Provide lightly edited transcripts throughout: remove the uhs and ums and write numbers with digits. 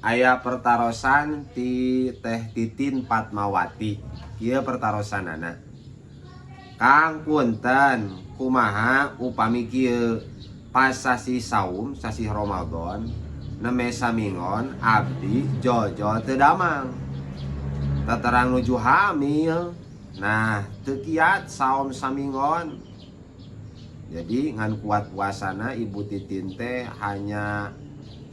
Aya pertarosan ti Teh Titin Fatmawati. Kieu pertarosanana. Kang, punten, kumaha upami kieu, pas sasih saum, sasih Ramadan, nembe saminggon abdi jojol teu damang. Teterang nuju hamil. Nah, teu kiat saum saminggon. Jadi ngan kuat puasana Ibu Titin teh hanya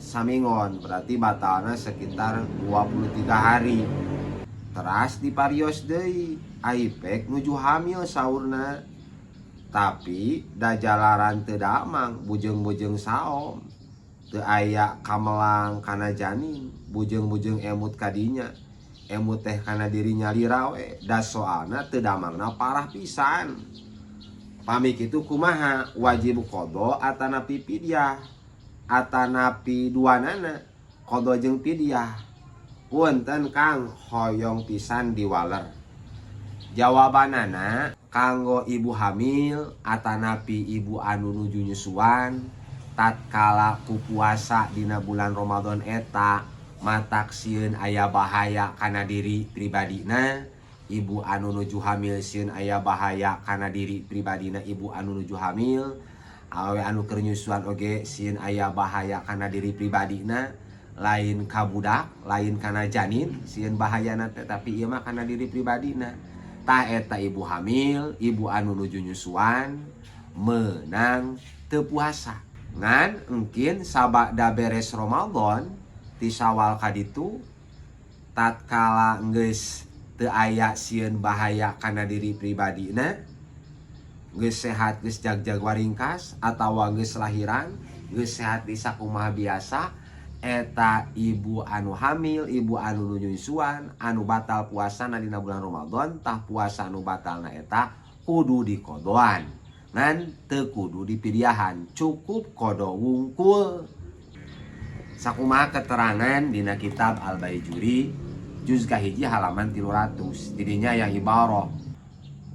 saminggon, berarti batalna sekitar 23 hari. Teras diparios deui, ai pek nuju hamil saurna. Tapi da jalaran teu damang, bujeng-bujeng saom. Teu aya kamelang kana janin, bujeng-bujeng emut kadinya. Emut teh kana diri nyalira we, da soalna teu damangna parah pisan. Pami kitu kumaha, wajib qadha atanapi fidyah atanapi duanana, qadha jeung fidyah? Punten, Kang, hoyong pisan diwaler. Jawabanana, kanggo ibu hamil atanapi ibu anu nuju nyusuan, tatkala ku puasa dina bulan Ramadan eta matak sieun aya bahaya kana diri pribadina ibu anu nuju hamil, sieun aya bahaya kana diri pribadina ibu anu nuju hamil, awewe anu keur nyusuan oge sieun aya bahaya kana diri pribadina, lain ka budak, lain kana janin sieun bahayana teh, tapi ieu mah kana diri pribadina. Tah, eta ibu hamil, ibu anu nuju nyusuan meunang teu puasa, ngan engkin sabada beres Ramadan ti Sawal ka ditu, tatkala geus teu aya sieun bahaya kana diri pribadina, geus sehat, geus jagjag waringkas, atawa geus lahiran, geus sehat di sakumaha biasa, eta ibu anu hamil, ibu anu nuju nyusuan anu batal puasana dina bulan Ramadan, tah puasa anu batalna eta kudu diqadhaan, ngan teu kudu dipidyahan, cukup qadha wungkul, sakumaha keterangan dina kitab Al-Baijuri juz kahiji halaman 300. Didinya yang ibarah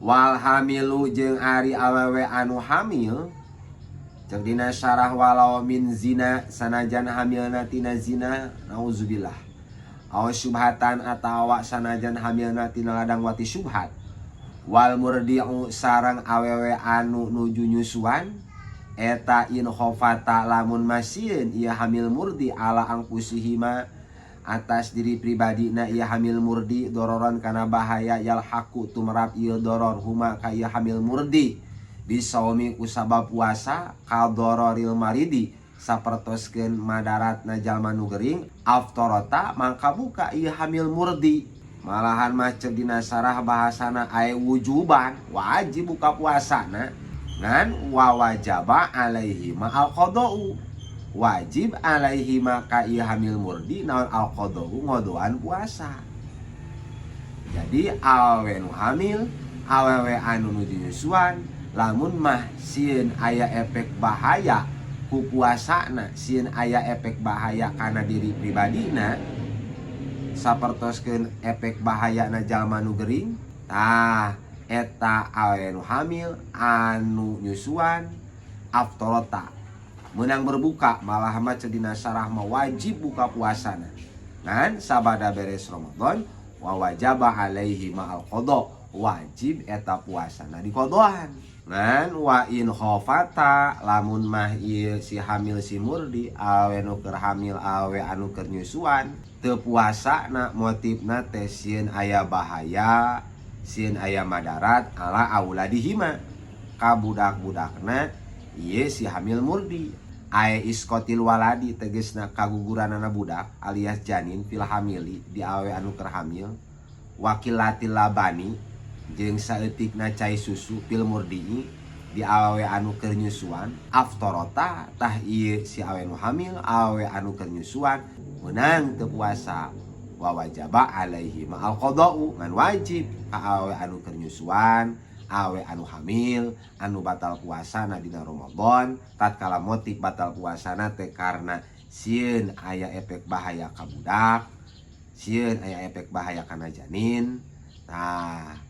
wal hamilu jeung ari awewe anu hamil. Cek dina syarah, walau min zina, sanajan hamilna tina zina, nauzubillah, aw syubhatan, atawa sanajan hamilna tina ladang wati syubhat, wal murdi'u sareng awewe anu nuju nyusuan, eta in khofata lamun masieun ieu hamil murdi ala anfusihima atas diri pribadi na ieu hamil murdi, dororon kana bahaya, yalhaqu tumrap ieu doror huma ka ieu hamil murdi bisaumi kusabab puasa, kadororil maridi sapertoskeun madaratna jalma nu gering, aftorota mangka buka ieu hamil murdi. Malahan mah cek dina syarah bahasana aya wujuban, wajib buka puasana, ngan wa wajaba alaihi ma al qada'u, wajib alaihi maka ieu hamil murdi naon al qada'u ngodoan puasa. Jadi awewe nu hamil, awewe anu nuju nyusuan, lamun mah sieun aya efek bahaya ku puasana, sieun aya efek bahaya kana diri pribadina sapertoskeun efek bahayana jalma nu gering, tah eta awewe nu hamil anu nyusuan aftorota menang berbuka, malah mah cek dina syarah mah wajib buka puasana, ngan sabada beres Ramadan wa wajaba alaihi ma'al qada, wajib eta puasana diqadhaan. Ngan wa in khofata lamun mah ieu si hamil si murdi, awe nu keur hamil, awe anu keur nyusuan, teu puasa na motifna teh sieun aya bahaya, sieun aya madarat ala auladihima ka budak-budakna ieu si hamil murdi, ae iskotil waladi tegesna kaguguranana budak alias janin fil hamili di awe anu keur hamil, wa qillatil labani jeung saeutikna cai susu fil murdi di awewe anu keur nyusuan, aftorota tah ieu si awe nu hamil, awewe anu keur nyusuan meunang teu puasa, wa wajaba alaihi ma'al qada'u, ngan wajib ka awewe anu keur nyusuan, awe anu hamil anu batal puasana dina Ramadan, tatkala motif batal puasana teh karena sieun aya efek bahaya ka budak, sieun aya efek bahaya kana janin, nah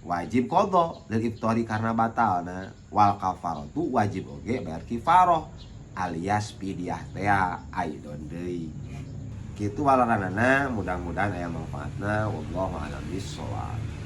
wajib qadha lil ifthari karena batalna, wal kafaratu wajib oge bayar kifaroh alias fidyah tea aidon deui. Kitu waleranana, mudah-mudahan aya manfaatna. Wallahu a'lam bissawab.